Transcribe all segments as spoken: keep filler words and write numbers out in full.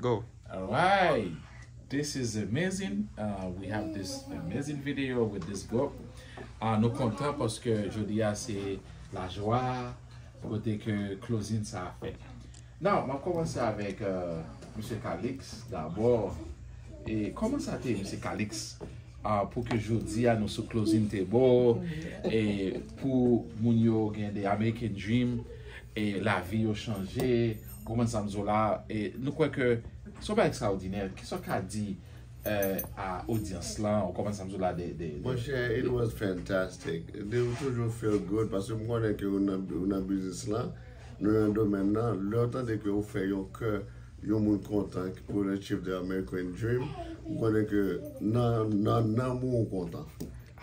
Go. Alright. This is amazing. Uh, we have this amazing video with this group. Uh, nou kontan paske jodi a se lajwa kote ke closing sa a fèt. Now, m ap kòmanse avèk uh, Mesye Calix dabò. E kòman sa te ye, Mesye Calix? Uh, pou ke jodi a nou sou closing table, e pou moun yo gen de American Dream, e lavi yo chanje, ou konprann sa m di w la, e nou kwè ke se yon bagay ekstraòdinè. Kisa w ka di eh, a odyans lan, ou konprann sa m di w la de, de, de, Monchè, it was fantastic. They toujou feel good paske m konnen ke ou nan, ou nan biznis lan, nou nan domèn nan. Lè w tande ke ou fè yon kè yon moun kontan ki pou achieve the American Dream, m konnen ke nan nan nanm ou ou kontan.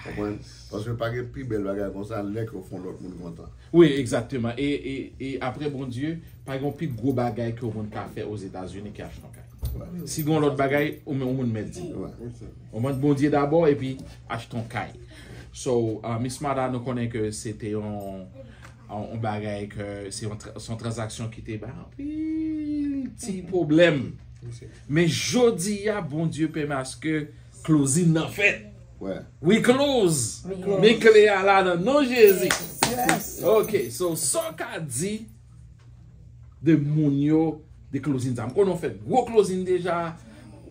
Konprann? Paske pa gen pi bèl bagay konsa lè ke w fè yon lòt moun kontan. Wi, egzakteman. E, e, e apre Bondye, pa gen yon pi gwo bagay ke yon moun ka fè Ozetazini ke achte yon kay. Si gen yon lòt bagay, ou men yon moun mèt di. Ou mande Bondye dabò epi achte yon kay. So, uh, Miss Mada, nou konnen ke se te yon, yon bagay ke se yon, se yon tranzaksyon ki te bay anpil ti pwoblèm. Men jodi a, Bondye pèmèt ke closing nan fèt. Ouais. We close. Men kle a la nan non Jezi. Ok, so sa w ka di de moun yo de closing sa. M konnen w fè gwo closing deja.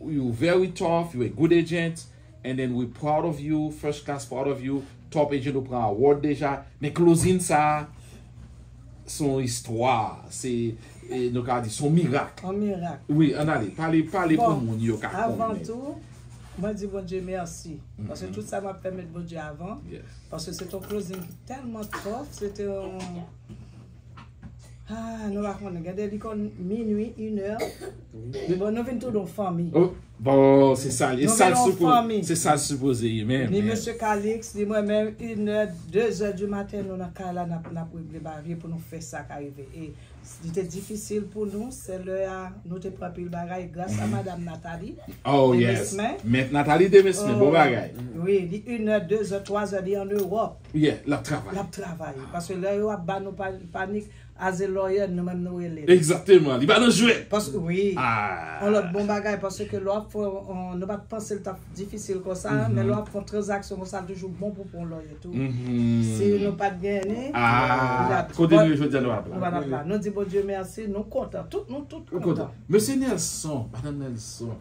You very tough, you a good agent, and then we proud of you, first class proud of you, top agent ou pran award deja. Men closing sa, se yon istwa, se, e, nou ka di, se yon mirak. An mirak. Wi, ann ale, pale, pale pou Bon, moun yo ka avan konnen. Tou, mwen di Bondye mèsi. Paske tout sa m ap fè met Bondye avan. Yes. Paske se te yon closing ki tèlman tough, se te yon... Ah, nou pa konnen. Gade li konn minui, inè. Bon, nou vin tou yon fanmi. Oh, bon, se sa, e Nou sa l vin yon sipo-, fanmi. Se sa l sipoze ye, men. Ni mesye Calix, ni mwen menm, inè, dezè di maten, nou nan kay la, n ap, n ap regle bagay pou nou fè sa ka rive. E li te difisil pou nou, se lè a, nou te pran pil bagay, gras a madam Nathalie. Oh, Te yes. Mesmen. Mèt Nathalie de Mesmen, bon Oh, bagay. Wi, li inè, dezè, twazè, li an Ewòp. Yeah, l ap L travay. Ap travay. Paske lè yo ap ba nou pa- panik, aze lòyè, nou menm nou rele. Egzakteman, li pa nan jwèt. Paske, wi. Ah. On lòt bon bagay, paske lè w ap fè, on, nou pa t panse l t ap difisil konsa, men lè w ap fè yon tranzaksyon konsa, l toujou bon pou pran lòyè tou. Mhm. Si nou pa t genyen, Ah, nou kote nou ye jodi a nou ap nou pa la. t ap la. Nou di Bondye mèsi, nou kontan. Tout, nou tout Nou kontan. kontan. Mesye Nelson, Madanm Nelson,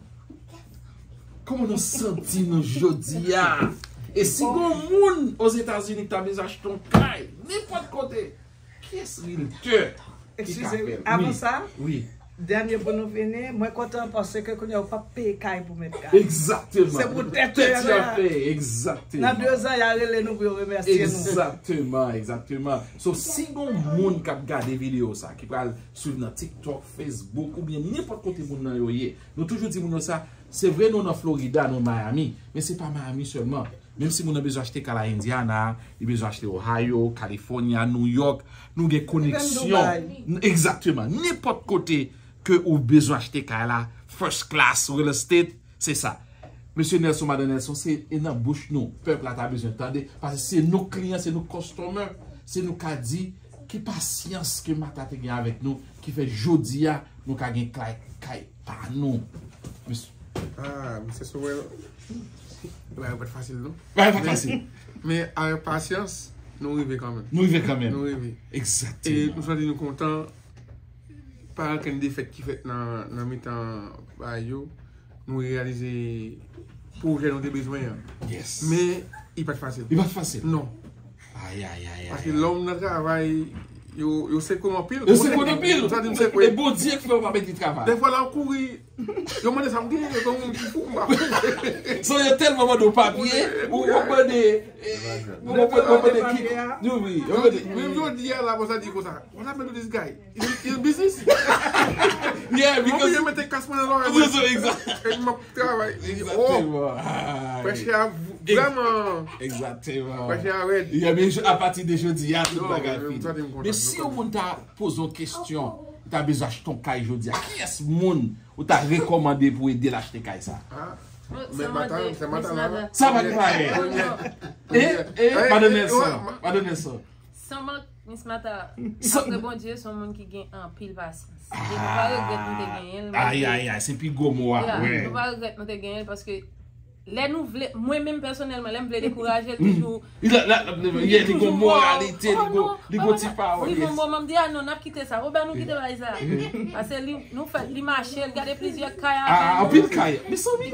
kòman nou santi nou jodi a? E si gon moun Ozetazini ki ta bezwen achte yon kay, nenpòt kote, kiyès realtor ki ka Eskize, fè l? avan Wi, sa, wi. Dènye pou nou fini, mwen kontan paske kounye a yo p ap peye kay pou mèt kay. Egzakteman. Se pou tèt Tèt yo yo a. Peye, egzakteman. Nan de zan, y a rele nou pou yo remèsye nou. Egzakteman, egzakteman. So, si gon moun k ap gade videyo sa, ki pral swiv nan TikTok, Facebook, oubyen nenpòt kote moun nan yo ye, nou toujou di moun yo sa, se vre nou nan Florida, nou Miami, men se pa Miami sèlman. Menm si moun nan bezwen achte kay la Indiana, li bezwen achte Ohio, California, New York, nou gen koneksyon. Dubai. N- Egzakteman. Nenpòt kote ke ou bezwen achte kay la, first class, real estate, se sa. Mesye Nelson, Madanm Nelson, se e nan bouch nou. Pèp la ta bezwen tande, paske se nou kliyan, se nou customer, se nou ka di ki pasyans ke Mata te gen avèk nou, ki fè jodi a, nou ka gen kay, kay pa nou. Mesye. Ah, Mesye Sowel, bagay pa t fasil non. Bagay pa t fasil. Men avèk pasyans, nou rive kanmenm. Nou rive kanmenm. Nou rive. E Egzakteman. nou santi nou kontan. Pa okenn defèt ki fèt nan, nan mitan bagay yo. Nou reyalize pwojè nou te bezwen an. Yes. Men, li pa t fasil. Li pa t fasil. Non. Ay, ay, ay, ay. Paske lè w nan travay, yo, yo sekwe w anpil. Yo sekwe w anpil. Sa di m sekwe. E Bondye k fè w pa mete travay. Dèfwa lè w kouri, yo mande sa m gen, yo gen moun ki fou, m pa fou. So yo tèlman mande w papye, ou yo mande, eh, ou yo mande, yo mande ki, yo, wi, yo mande. Menm jodi a la, bon, sa di konsa, "What happened to this guy? Is it in business?" Yeah, Mwen because oblije mete kas mwen nan lòrèy mwen. Exact. E m ap travay. Oh, Exactement. Ah, frèchè a vrèman. Exactement. Frèchè a rèd. Yeah, men a pati de jodi a, tout Non, bagay men fini. sa te m kontan, Men si yon moun ta poze yon kesyon, ou ta bezwen achte yon kay jodi a, kiyès moun ou ta rekòmande pou ede l achte kay sa? Ah, men madan, se madan la. Sa pa gen bagay. E, e, Eh, Madanm eh, Nelson, ouais, ma- Madanm Nelson. San mank, Miss Martha, apre Bondye, se yon moun ki gen anpil pasyans. E nou pa regrèt nou te genyen l, malgre. Ay, ay, ay, se pi gwo mo a. Yeah, nou pa regrèt nou te genyen l, paske lè nou vle, mwen menm pèsonèlman, lè m vle dekouraje l, toujou, yeah, li gon moralite, li gon, li gon ti pawòl, rive yon moman, m di, "Ah non, n ap kite sa, bon, ben nou kite bagay sa." Paske li, nou fè, li mache, l gade plizyè kay avè nou. Anpil kay, mezanmi,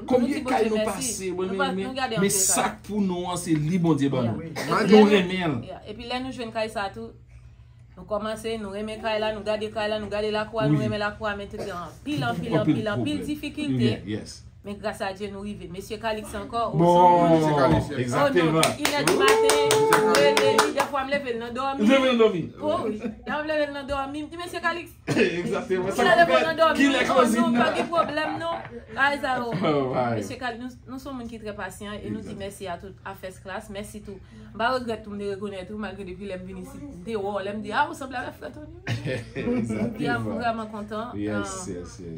konbyen kay nou pase, mwen menm, men sa k pou nou an, se li Bondye ban nou. Nou renmen l. Epi lè nou jwenn kay sa tou, nou kòmanse, nou renmen kay la, nou gade kay la, nou gade lakou a, nou renmen lakou a, men te gen anpil, anpil, anpil, anpil difikilte. Men gras a Dye, nou rive. Mesye Calix ankò, ou son moun. Bon, egzakteman. Inè di maten, ou rele li, dèfwa m leve l nan dòmi. Ou leve l nan dòmi? O wi, dèfwa m leve l nan dòmi, m di, "Mesye Calix, kilè leve w nan dòmi?" O non, pa gen pwoblèm non. Ay, sa yo. Mesye Calix, nou, nou son moun ki trè pasyan e nou di mèsi a tout, a First Class, mèsi tou. M pa regrèt tou, m te rekonèt ou, malgre depi lè m vin isit, m te wè w, lè m di, "Ah, ou sanble avèk frè Tony." M vrèman kontan.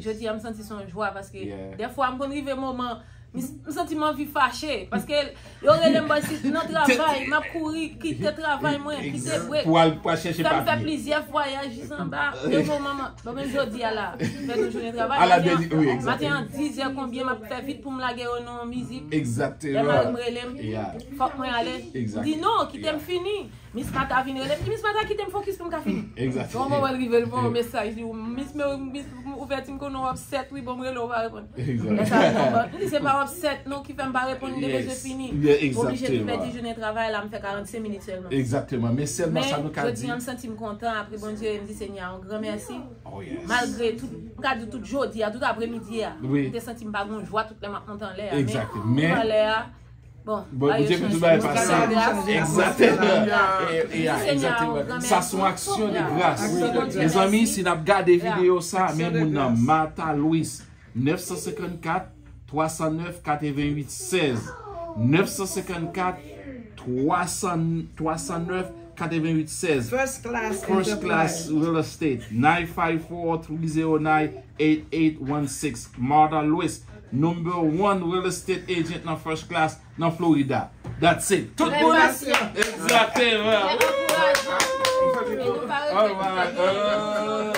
Jodi a, m santi se yon jwa, paske dèfwa, m konn rive moman, m, m santi m anvi fache, paske yo rele m bò isit nan travay, m ap kouri, kite travay mwen, kite brek. Pou al, pou al chèche papye. Fè m fè plizyè vwayaj jis anba. Yo di, "Manman, bon, menm jodi a la, fè nou jounen travay." Maten an, dizè konbyen, m ap fè vit pou m lage yo nan yon mizik. Lè mari m rele m, fòk mwen ale. M di, "Non, kite m fini." Miss Martha vin rele m, m di, "Miss Martha, kite m fokis pou m ka fini." Yon moman l rive, l voye yon mesaj, li di, "Miss, men, Miss, ouvèti m konnen w upset, wi, bon, m rele w, ou pa reponn." Lè sa a, m di, "Se pa upset non ki fè m pa reponn, m te bezwen fini." M oblije vin pèdi jounen travay la, m fè karannsenk minit sèlman. Egzakteman, men sèlman sa nou ka di. Men jodi a, m santi m kontan, apre Bondye, m di Senyè a yon gran mèsi. Malgre tout, m ka di tout jodi a, tout apremidi a, m te santi m pa gon jwa tout lè m ap monte anlè a, men talè a, bon, Bondye pou tout bagay pase. Egzakteman. Egzakteman. Sa se yon aksyon de gras. Mezanmi, si n ap gade videyo sa, men moun nan, Martha Louis, nèf san senkannkat, twa san nèf, katreventuit sèz. Nèf san senkannkat, twa san, twa san nèf, katreventuit sèz. First Class Real Estate, nine five four, three zero nine, eight eight one six. Martha Louis, number one real estate agent nan First Class nan Florida. That's it. Tout moun. Egzakteman.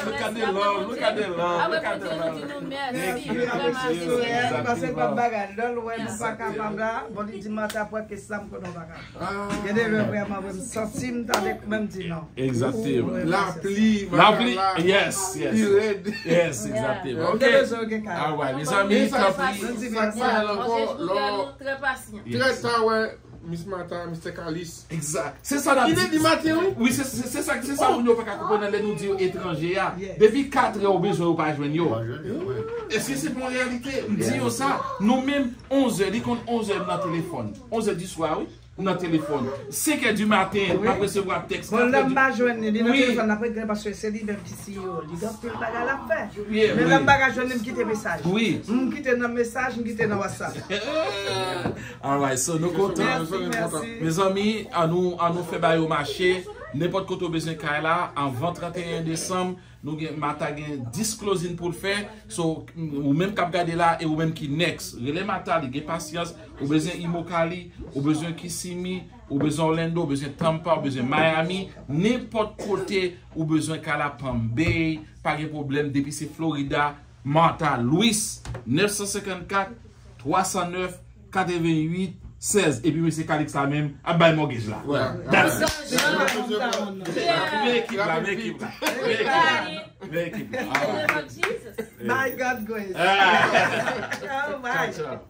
Look at the love, look at the love, look at the love. Thank you, thank you. Pase pa bagay, lè l wè nou pa kapab la, bon, li di, "Martha, pran ke sa m konnen w pa kapab." Gen de lè vrèman, vre, m santi m tande, men m di non. Egzakteman. Lapli, lapli, yes, yes. Li rèd. Yes, egzakteman. Ok. All right, mezanmi, tanpri. Trè ta, wè, Miss Martha, Mister Calix. Egzak. Se sa n ap di. Inè di maten, wi. Wi, se, se, se sa, se sa moun yo pa ka konprann lè nou di yo etranje a. Depi katrè ou bezwen yo pa jwenn yo. Èske se pa yon reyalite? M di yo sa. Nou menm, onzè, li konn onzè m nan telefòn. Onzè di swa, wi. M nan telefòn. Senkè di maten, m ap resevwa tèks. Bon, lè m pa jwenn li, li nan telefòn, l ap regle paske se li menm ki C E O. Li gen anpil bagay l ap fè. Men lè m pa ka jwenn li, m kite mesaj. M kite nan mesaj, m kite nan WhatsApp. All right, so nou kontan. Mezanmi, an nou, an nou fè bagay yo mache. Nenpòt kote w bezwen kay la, anvan trannteyen desanm, nou gen, Martha gen dis closing pou l fè. So, ou menm k ap gade la, e ou menm ki next, rele Martha, li gen pasyans. Ou bezwen Immokalee, ou bezwen Kissimmee, ou bezwen Orlando, ou bezwen Tampa, ou bezwen Miami, nenpòt kote ou bezwen kay la, Palm Bay, pa gen pwoblèm, depi se Florida, Martha Louis, nèf san senkannkat, twa san nèf, katreventuit sèz. Epi mesye Calix la menm ap bay mortgage la. That's it. Men ekip la, men ekip la. Men ekip la. Men ekip la. All right. By God grace. Ah. All right. Cha, cha.